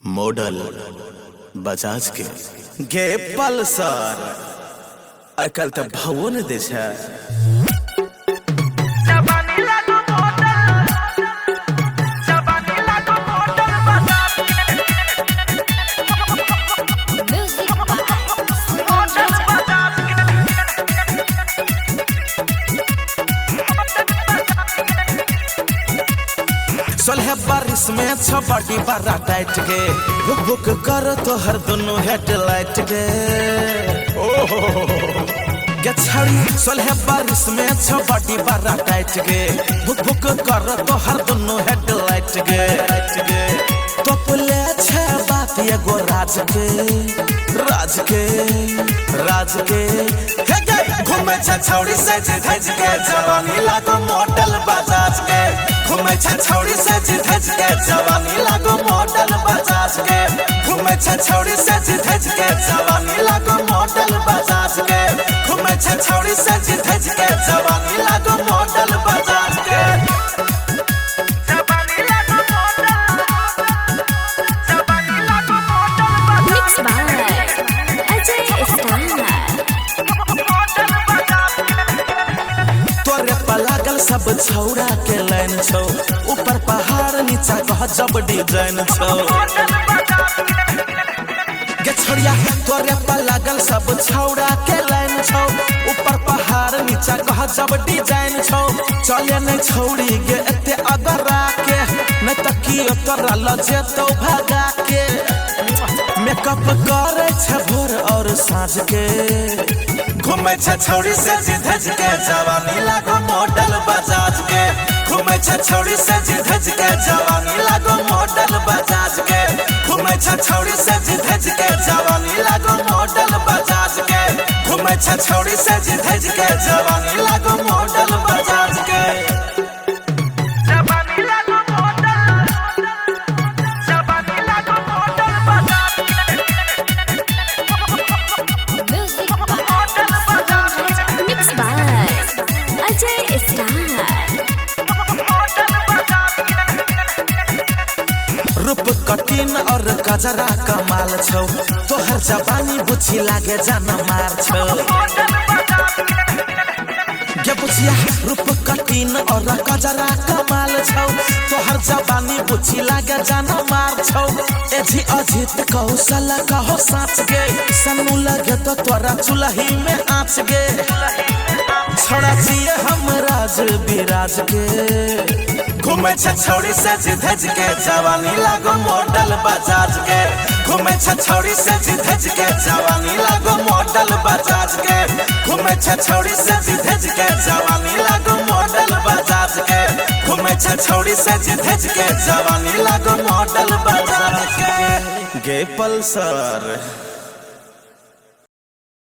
Model Bajaj के गे Pulsar आइ काल्हि तऽ भावो नहि दै छै। Music by Simon Raja. 16 बारिश में छ बड़ी बड़ा टाइट गे, भुक भुक कर तो हर दोनों हेडलाइट गे। ओहो गे छड़ी 16 बारिश में छ बड़ी बड़ा टाइट गे, भुक भुक कर तो हर दोनों हेडलाइट गे। तोपले छे बात एगो राज के, राज के, राज के। हे गे घूमे छे छौड़ी से धज के, जवानी लागो मॉडल बजाज के। घूमे छे छौड़ी से धज के, जवानी लागो मॉडल बजाज के। घूमे छे छौड़ी से धज के, जवानी लागो मॉडल बजाज के। घूमे छे छौड़ी से धज के, जवानी लागो मॉडल बजाज के। Mix by Ajay Star. तोरे पर लागल सब छौड़ा के लाइन छौ, ऊपर पहाड़ नीचा गजब डिजाइन छौ। गे छोड़िया तोरे पर लागल सब छौड़ा के लाइन छौ, ऊपर पहाड़ नीचा गजब डिजाइन छौ। चले नहीं छौड़ी गे एते अगरा के, नहीं तकियो तोरा ल जेतौ भगा के। मेकअप करे छे भोर और साँझ के, घूमे छे छौड़ी से धज के, जवानी लागो मॉडल बजाज के। घूमे छे छौड़ी से धज के, जवानी लागो मॉडल बजाज के। घूमे छे छौड़ी से धज के, जवानी लागो मॉडल बजाज के। घूमे छे छौड़ी से धज के, जवानी लागो मॉडल बजाज के। Music by Simon Raja. Mix by Ajay Star. रूप कटिन और गजरा कमाल छौ, तोहर जवानी बुझी लागे जान मार छौ। गे बुझिया रूप कटिन और गजरा कमाल छौ, तोहर जवानी बुझी लागे जान मार छौ। एझी अजित कौशल कहो साँच गे, सन्नू लगे तो तोरा चुलही में आँच गे। छोड़ा छिए हम राज बिराज के, घूमे छे छौड़ी से धज के, जवानी लागो मॉडल बजाज के। घूमे छे छौड़ी से धज के, जवानी लागो मॉडल बजाज के। घूमे छे छौड़ी से धज के, जवानी लागो मॉडल बजाज के। घूमे छे छौड़ी से धज के, जवानी लागो मॉडल बजाज के। गे पल्सर।